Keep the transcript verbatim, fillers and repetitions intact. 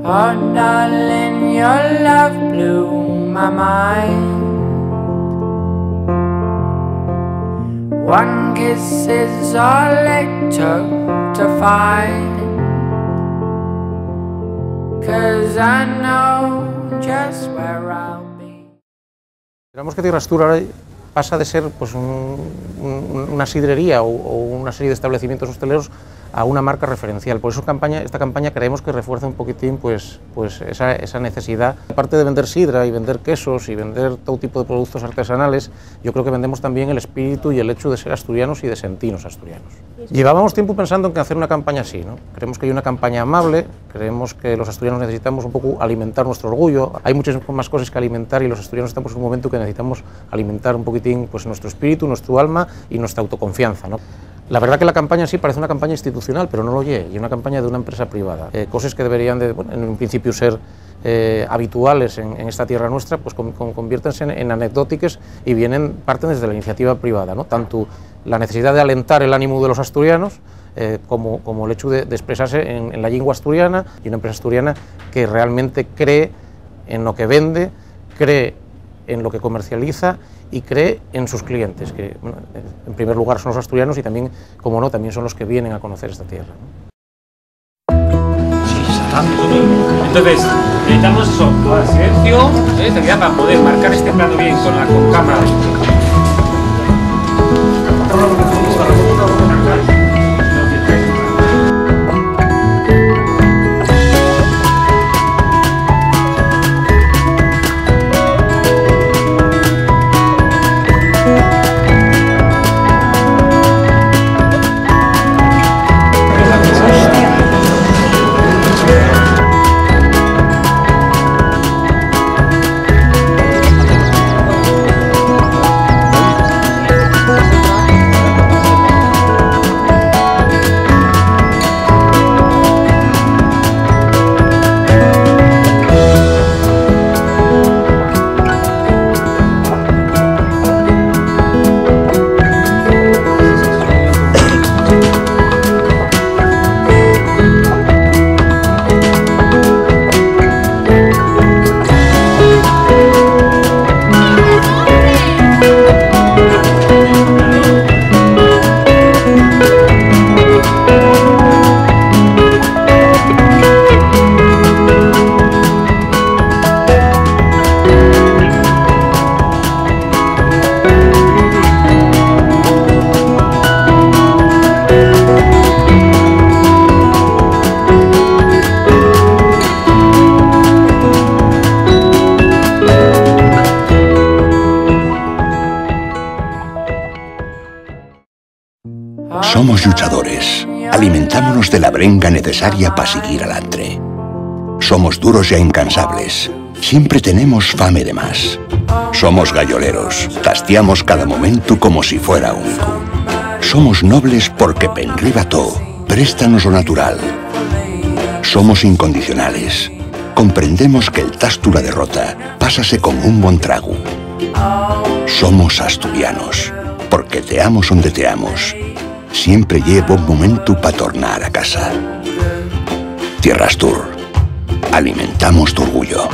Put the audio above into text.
Oh, darling, your love blew my mind. One kiss is all it took to find. 'Cause I know just where I'll be. Consideramos que Tierra Astur ahora pasa de ser, pues, un, un, una sidrería o, o una serie de establecimientos hosteleros a una marca referencial. Por eso campaña, esta campaña creemos que refuerza un poquitín, pues, pues esa, esa necesidad. Aparte de vender sidra y vender quesos y vender todo tipo de productos artesanales, yo creo que vendemos también el espíritu y el hecho de ser asturianos y de sentirnos asturianos. Llevábamos tiempo pensando en hacer una campaña así, ¿no? Creemos que hay una campaña amable, creemos que los asturianos necesitamos un poco alimentar nuestro orgullo. Hay muchas más cosas que alimentar y los asturianos estamos en un momento que necesitamos alimentar un poquitín, pues, nuestro espíritu, nuestro alma y nuestra autoconfianza, ¿no? La verdad que la campaña en sí parece una campaña institucional, pero no lo ye, y una campaña de una empresa privada. Eh, cosas que deberían de, bueno, en un principio ser, eh, habituales en, en esta tierra nuestra, pues con, con, conviértense en, en anecdótiques y vienen, parten desde la iniciativa privada, ¿no? Tanto la necesidad de alentar el ánimo de los asturianos, eh, como, como el hecho de, de expresarse en, en la lengua asturiana, y una empresa asturiana que realmente cree en lo que vende, cree en lo que comercializa y cree en sus clientes, que, bueno, en primer lugar son los asturianos y también, como no, también son los que vienen a conocer esta tierra, ¿no? Entonces, necesitamos eso, silencio, ¿eh? Tranquilidad para poder marcar este plano bien con la, con cámara. Somos lluchadores. Alimentámonos de la brenga necesaria pa siguir alantre. Somos duros ya incansables. Siempre tenemos fame de más. Somos galloleros. Tastiamos cada momentu como si fuera único. Somos nobles porque penriba to, préstanos lo natural. Somos incondicionales. Comprendemos que'l tastu la derrota pásase con un bon tragu. Somos asturianos, porque teamos onde teamos, siempre ye bon momentu pa tornar a casa. Tierra Astur, alimentamos tu orgullo.